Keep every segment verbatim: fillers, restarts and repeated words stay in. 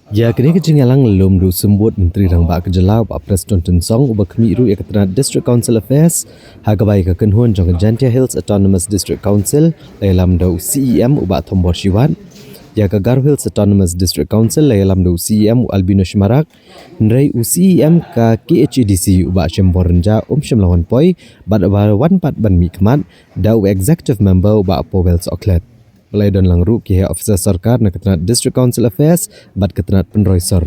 Ïa kane ka jingïalang la lum da u Symbud Myntri Rangbah ka jylla, u Bah Prestone Tynsong, uba khmih ruh ïa ka tnat District Council Affairs, ha kaba ïa ka kynhun jong ka Jaintia Hills Autonomous District Council, la ïalam da u C E M, u Bah Thombor Shiwat. Ïa ka Garo Hills Autonomous District Council la ïalam da u C E M, u Albino Shimarak, hynrei u C E M ka K H A D C, u Bah Shembor Rynjah, um shym la wan poi, bad uba wan pat ban mihkhmat da u Executive Member, u Bah Powell Sohkhlet. Ba la ïadon lang ruh ki heh officer sorkar na ka tnat District Council Affairs bad ka tnat pynroi sor.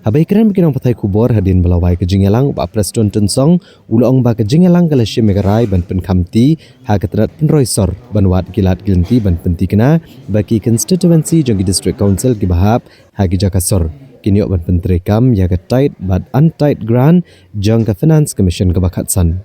Haba ïakren bad ki nongpathai khubor hadien ba la wai ka jingïalang, u Bah Prestone Tynsong u la ong ba ka jingïalang ka la shim ïa ka rai ban pynkhamti ha ka tnat pynroi sor, ban wad ki lad ki lynti ban pynthikna ba ki constituency jong ki District Council kiba hap ha ki jaka sor kin ïoh ban pyntreikam ïa ka tied bad untied grant jong ka Finance Commission kaba khatsan.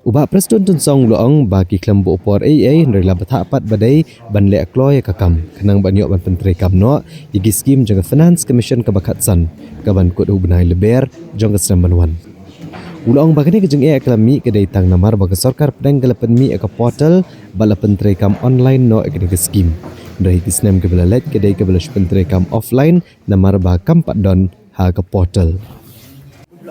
U Bah Prestone Tynsong u la ong ba ki khlem buh por ei ei, hynrei la bthah pat ba dei ban leh kloi ïa ka kam, khnang ban ïoh ban pyntreikam noh ïa ki skim jong ka Finance Commission kaba khatsan, kaban kut ha u bnai Lber jong ka snem ban wan. U la ong ba kane ka jingeh ka la mih ka dei tang namar ba ka sorkar pdeng ka la pynmih ïa ka portal bad la pyntreikam online noh ïa kane ka skim. Hynrei ki snem kiba la leit ka dei kaba la shu pyntreikam offline namar ba kam pat don ha ka portal.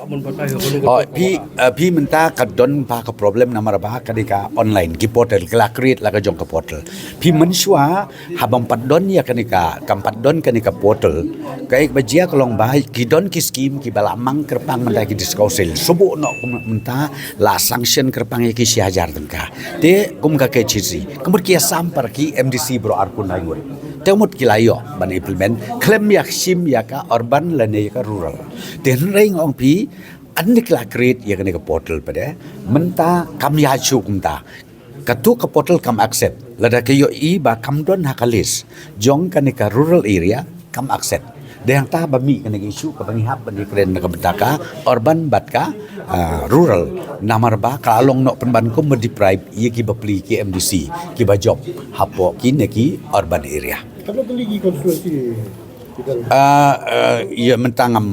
Oh, phi, uh, phi mynta ka don ba ka problem namar ba kane ka online, ki portal, ka la create la ka jong ka portal. Phi mynshuwa, ha bym pat don ïa kane ka, kam pat don kane ka portal. Kaei ba jia ka long ba, ki don ki skim, kiba la mang kyrpang mynta ki District Council. Shu buh noh kum mynta la sanction kyrpang ïa ki shi hajar tyngka. Te kum ka K H A D C. Ka mut ki ïasam para ki M D C baroh arphew ngut. Te mut ki la ïoh ban implement. Khlem ïa shim ïa ka urban lane ïa ka rural. Te hynrei nga ong phi, ynda ki la create ïa kane ka portal pat de, mynta kam ïa shu kumta. Katto ka portal kam accept. Lada ka ïohi ba kam don ha ka list jong kane ka rural area kam accept. Dei hangta ba mih kane ka issue kaba ngi hap ban ïakren na ka bynta ka urban bad ka, ah, rural. Namar ba ka la long noh pynban kum ba deprive ïa ki bapli ki M D C kiba jop hapoh kine ki urban area. Katno tylli ki constituency? Ah, ah, ïa mynta ngam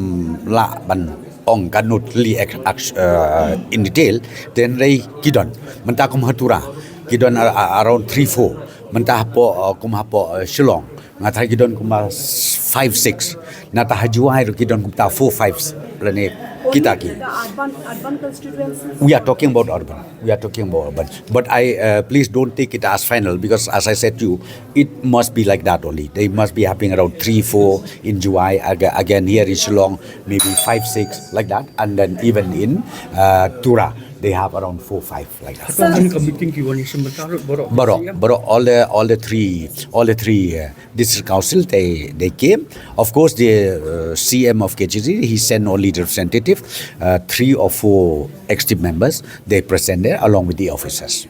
lah ban ong katno tylli ek-, ak-, ah, in detail, te hynrei ki don. Mynta kum ha Tura, ki don ar-, ar-, around three four. Mynta hapoh, ah, kum hapoh, ah, Shillong, nga tharai ki don kumba five six. Nangta ha Jowai ruh ki don kumta four five lane kita ki. The urban, urban constituencies? We are talking about urban. We are talking about urban. But I, uh, please don't take it as final because, as I said to you, it must be like that only. They must be having around three, four in Jowai. Aga-, again, here in Shillong, maybe five, six, like that. And then even in, uh, Tura, they have around four, five, like that. Sir, ka meeting ki wan ïa sha mynta ruh baroh. Baroh, baroh, all the, all the three, all the three, uh, District Council, they, they came. Of course, the, uh, C M of K H A D C, he sent only the representative, uh, three or four executive members, they present there along with the officers.